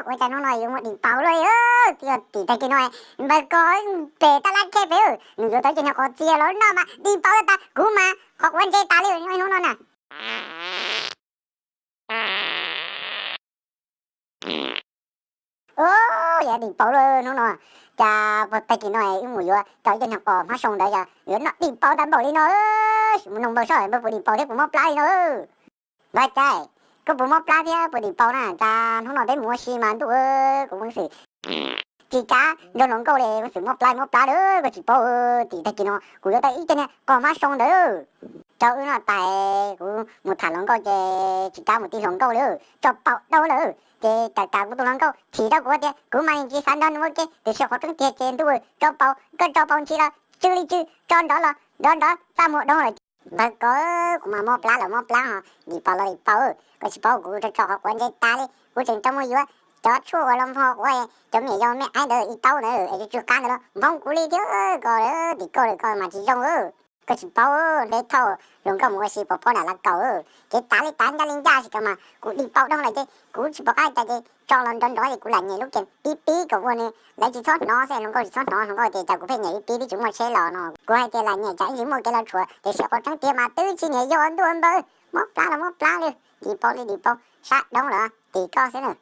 Ua cas hnub no yuav muaj dim paus luaj li, twb yog tim tag kis no npawg Kos pem tab lab khej pem, nws yuav tau cov niag qos txias los noj mas dim paus tas, kuv mas qhov quav ntsej tas li hnub no na. Yog dim paus luaj hnub no, cas tag kis no wb mus yuav tau ib co niag qos hmab soo ntawd, yog yuav noj dim paus tas npaum li no. Mus noog npawg saib npawg puas dim paus thiab puas mob plab li no. Npawg Cai, koj puas mob plab thiab puas dim paus na? Cas hnub no peb mus ua si mas ntuj, kuv xwm tsis kav nrog hluas nkauj li, kuv xwm mob plab mob plab lawm, koj tsis paub. Tim tag kis no kuv yuav tau ib co niag qos hmab soo ntawd rau wb noj tas, kuv mus tham hluas nkauj ces tsis kav mus ti hluas nkauj li, tso paus dhau lawm. Ces tawm tas kuv tus hluas nkauj thim rau kuv tias kuv mas yeej tsis xav nrog nws ua ke, tiam sis qhov tseeb tiag ces ntuj, tso paus, koj tso paus ntsis los tsw li tsw, tso nrov los nrov nrov, txaj muag dhau lawm. Npawg Kos, kuv mas mob plab los mob plab ho dim paus los dim paus, koj tsis paub kuv tso tso qhov quav ntsej tas li, kuv tseem rau mus yuav cov tshuaj uas los npog quav, cov me nyuam yaus me aiv ntawd ib taub ntawd es tsw tsw qab ntawd los npog kuv li thiab. Koj tim koj lawm koj mas tsis zoo. Koj tsis paub, ntev thauj hluas nkauj mus ua si pov pob nram lawv kaum, ces tas li tas ncaj li ncaj, tsis kav mas kuv dim paus dhau lawm ces kuv tsis pom qab cas ces tso los nrov nrov ces kuv lam nyem lub cees pib pib kom ua nws, lawv tsis txhob hnov xwb, hluas nkauj tsis txhob hnov, hluas nkauj tias cas kuv pheej nyem pib pib twb tsis muaj tsheb los no. Kuv hais tias lam nyem cas ib ntsis muaj kev los tshuav, tiam sis qhov tseeb tiag mas twb tsis niam yog ntuj npawg, mob plab los mob plab li, dim paus li dim paus, sab dhau lawm tim koj xwb na.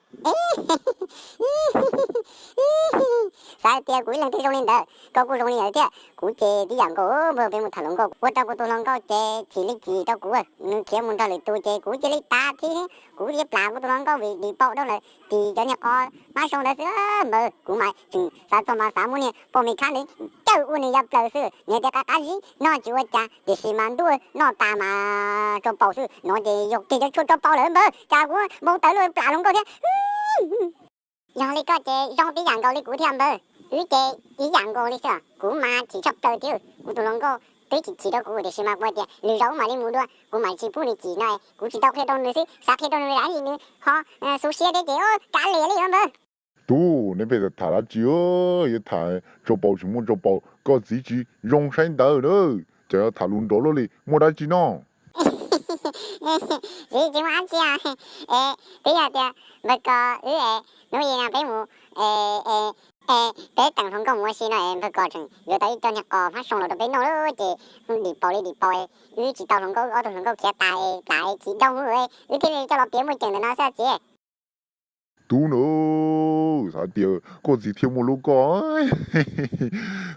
Xav tias kuv ib leeg thiaj zoo li ntawd, koj kuj zoo li ntawd thiab. Kuv ces tib yam nkaus, npawg, peb mus tham hluas nkauj, ua rau kuv tus hluas nkauj ces thim li thim rau kuv, nws khiav mus nrog lwm tus ces kuv cia li tas thiab, kuv cia li plam kuv tus hluas nkauj vim dim paus dhau lawm tim cov niag qos hmab soo ntawd xwb npawg. Kuv mas tseem xav txog mas xav muab niag poj me khab ntawd cawm ua nws ya plaws xwb, nws tias qab qab zib noj tsis ua cas, tiam sis mas ntuj, noj tas mas tso paus xwb no ces yog kiag cov tshuaj tso paus lawm npawg, cas kuv npau taws luaj plam hluas nkauj thiab. Yog li koj ces zoo tib yam nkaus li kuv thiab npawg, wb ces ib yam nkaus li xwb. Kuv mas chim tshaj plaws thiab, kuv tus hluas nkauj twb chim chim rau kuv tiam sis mas kuv hais tias lwm zaus wb mam li mus dua, kuv mam tsis pub nws chim no, kuv tsis tau qhia rau nws xwb, xav qhia rau nws li nws ho xu siab thiab ces kav liam li os npawg. Tub, nej pheej tham dab tsi, yuav tham tso paus tsis muaj tso paus, koj txiv tsis zoo saib ntawd na. Cas yuav tham lus nrov luaj li, muaj dab tsi no? Txiv tsis muaj dab tsi, twb yog tias npawg Kos wb hnub i no peb mus, peb teem hluas nkauj mus ua si no es npawg Kos tseem yuav tau ib co niag qos hmab soo los rau peb noj lawm ces dim paus li dim paus, wb tsis tau hluas nkauj, wb ob tug hluas nkauj khiav tas es plam es chim dhau, wb thiaj li coj los piav muaj ceem ntawm no xwb txiv. Tub na, xav tias koj txiv thiaj muaj lub koj.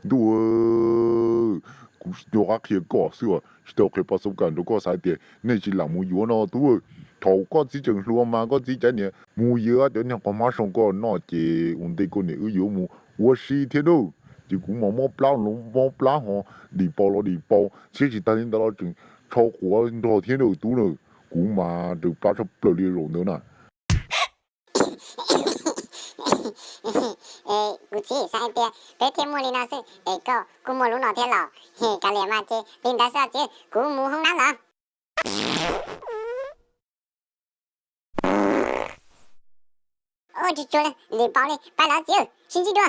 Ntuj, kuv tsis nco qab qhia koj xwb, tsis tau qhia pas xub kam nrog koj, xav tias nej tsis lam mus yuav no tub. Thaum koj txiv tseem hluas mas koj txiv caiv niam mus yuav cov niag qos hmab soo koj noj ces ua ntej koj niam wb yuav mus ua si thiab na. Ces kuv mas mob plab los mob plab ho dim paus los dim paus, thiab tsis tag li ntawd los tseem tsho quav nrog thiab na tub na. Kuv mas raws plab tshaj plaws li zaum ntawd na. Kuv txiv xav hais tias peb thiaj muaj li no xwb es koj kuj muaj lub no thiab los. Kav liam mas ces li ntawd xwb txiv, kuv mus hoob nab lawm. Ua tsis tsuag li, dim paus li, pais lawm txiv, sib ntsib dua.